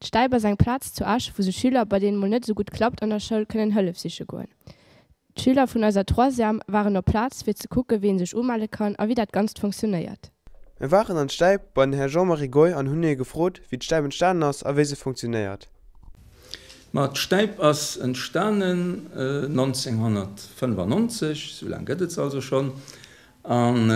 D'Stäip ass eng Plaz zu Esch, wou sech Schüler, bei deenen mol net esou gutt klappt an der Schoul, kënnen Hëllef siche goen. D'Schüler vun eiser Troisième waren op Plaz fir ze kucke wéi een sech umelle kann a wéi dat Ganzt funktionéiert. Mir waren an d'Stäip bei den Här Jean-Marie Goy an hunn hie gefrot, wéi d'Stäip entstanen ass a wéi se funktionéiert. Ma d'Stäip ass entstanen 1995, esou laang gëtt et se also schonn. An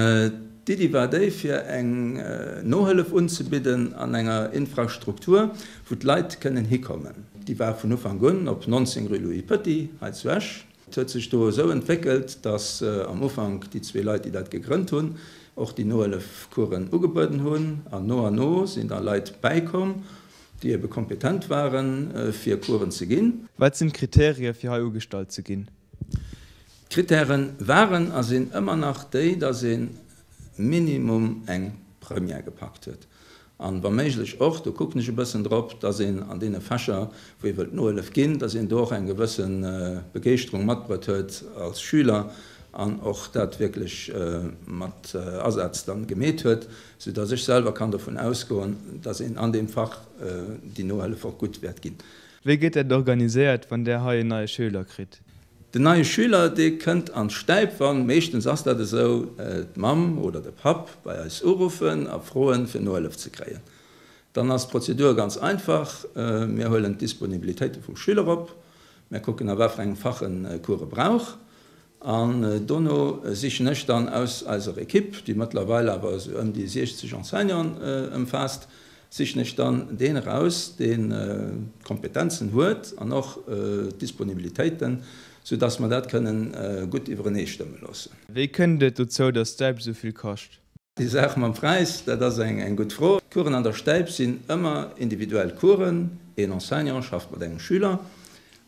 d'Iddi war déi, fir eng Nohëllef unzebidden an enger Infrastruktur, wou d'Leit kënnen hikommen. Déi war vun Ufank un op 19 rue Louis Petit hei zu Esch. Et huet sech do esou entwéckelt, datt am Ufank déi zwee Leit, déi dat gegrënnt hunn, och déi Nohëllefcoursen ugebueden hunn. An no an no sinn da Leit bäikomm, déi ebe kompetent waren, fir Coursen ze ginn. Wat sinn d'Kriterie fir hei ugestallt ze ginn? D'Kritäre waren a sinn ëmmer nach déi, dass ee minimum eng Première gepackt huet an wa méiglech och, do kucken ech e bëssen drop, dass een an deene Fächer, wou ee wëllt Nohëllef ginn, dass een do och eng gewësse Begeeschterung matbruet huet als Schüler an och dat wierklech mat Asaz dann gemeet huet, soudass ech selwer kann dovun ausgoen, dass een an deem Fach déi Nohëllef och gutt wäert ginn. Wéi gëtt dat organiséiert, wann där hei en neie Schüler kritt? Den neie Schüler, dee kënnt an d'Stäip, wann, meeschtens ass dat esou, d'Mamm oder de Papp bei eis uruffen a froen, fir Nohëllef ze kréien. Dann ass d'Prozedur ganz einfach, Mir huelen d'Disponibilitéite vum Schüler op, mir kucken, a wat fir engem Fach en Coure brauch, an dono sichen ech dann aus eiser Equipe, déi mëttlerweil awer esou ëm déi 60 Enseignanten ëmfaasst, sichen ech dann deen eraus, deen d'Kompetenzen huet an och d'Disponibilitéiten, soudass mer dat kënnen gutt iwwerenee stëmme loossen. Wéi kënnt et dozou, dass d'Stäip esou vill kascht? Déi Saach mam Präis, dat ass eng gutt Fro. D'Coursen an der Stäip sinn ëmmer individuell Coursen. Een Enseignant schafft mat engem Schüler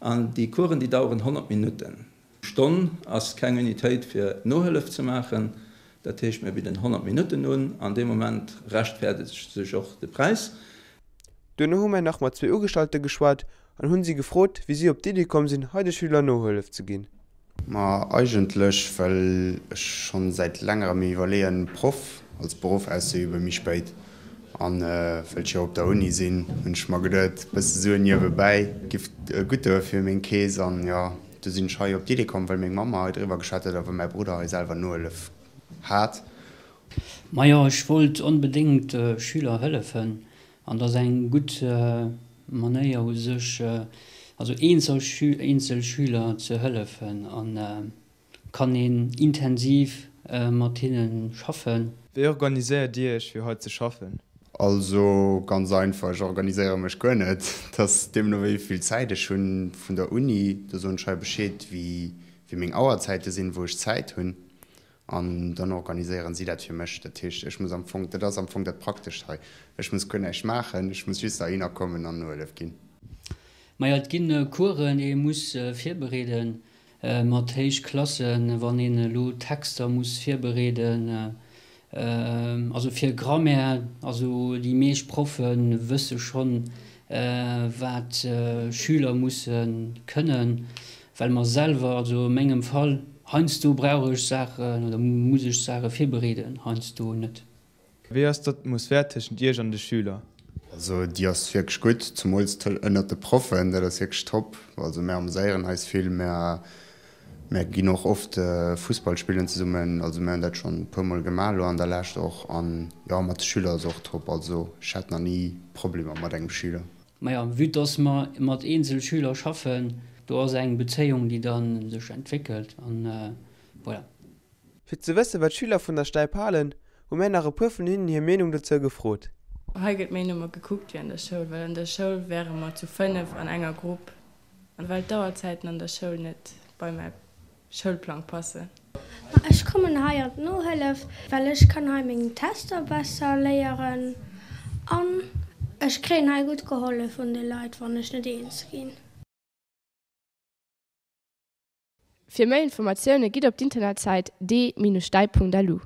an déi Coursen, déi daueren 100 Minutten. Stonn ass keng Unitéit fir Nohëllef ze maachen. Dat heescht, mir bidden 100 Minutten un. An deem Moment rechtfäerdegt sech och de Präis. Duerno hu mär nach mat zwee Ugestallte geschwat an hunn si gefrot, wéi si op d'Iddi komm sinn, hei de Schüler Nohëllef ze ginn. Ma eigentlech well ech schonn säit längerem mir iwwerleeën Proff als Beruff auszeüben, méi spéit. An well ech jo op der Uni sinn, hunn ech mer geduet, bësse Suen niewebäi giff gutt doe fir meng Kees. An jo, du sinn ech hei op d'Idee komm, well meng Mamm mer hei driwwer geschwat huet a well mäi Brudder hei selwer Nohëllef hat. Majo, ech wollt onbedéngt Schüler hëllefen an dat ass eng gutt Manéier u sech, also eenzel Schüler ze hëllefen an kann een intensiv mat hinnen schaffen. Wéi organiséiert Dir Iech fir hei ze schaffen? Also ganz einfach, ech organiséiere mech guer net. Et ass deemno wéi vill Zäit ech hunn vun der Uni, do soen ech hei Bescheed wéi meng Auerzäite sinn, wou ech Zäit hunn an dann organiséieren si dat fir mech. Dat heescht ech muss am Fong, dat ass am Fong dat Praktescht hei, ech muss guer näischt maachen, ech muss just heihinner kommen an Nohëllef ginn. Majo, et ginn Coursen déi ee muss virbereeden. Mat héich Klassen, wann een elo Texter muss virbereeden, also fir Grammaire, also déi meescht Proffe wësse schonn, wat Schüler musse kënnen, well mer selwer, also a mengem Fall, heiansdo brauch ech Saachen oder muss ech Saache virbereeden, heiansdo net. Wéi ass d'Atmosphär tëschent Iech an de Schüler? Also déi ass wierklech gutt, zemools ënnert de Proffen, dat ass wierklech top. Also mär ameséieren eis vill, mär mär ginn och oft Fussball spillen zesummen, also mär hunn dat schonn e puer mol gemaach elo an der Lescht och. An jo, mat de Schüler ass och top, also ech hat nach ni Problemer mat engem Schüler. Maja, vue dass mer mat eenzel Schüler schaffen, do ass eng Bezéiung déi da sech entwéckelt an voilà. Fir ze wëssen, wat d'Schüler vun der Stäip halen, hu mär nach e puer vun hinnen hir Meenung dozou gefrot. Hei gëtt méi no mer gekuckt wéi an der Schoul, well an der Schoul wäre mer zu 5 an enger Grupp an well d'Auerzäiten an der Schoul net bei mäi Schoulplang passen. Ech kommen hei an d'Nohëllef, well ech kann hei meng Tester besser léieren an ech kréien hei gutt gehollef vun de Leit, wann ech net eens ginn. Fir méi Informatioune gitt op d'Internetsäit d-stäip.lu.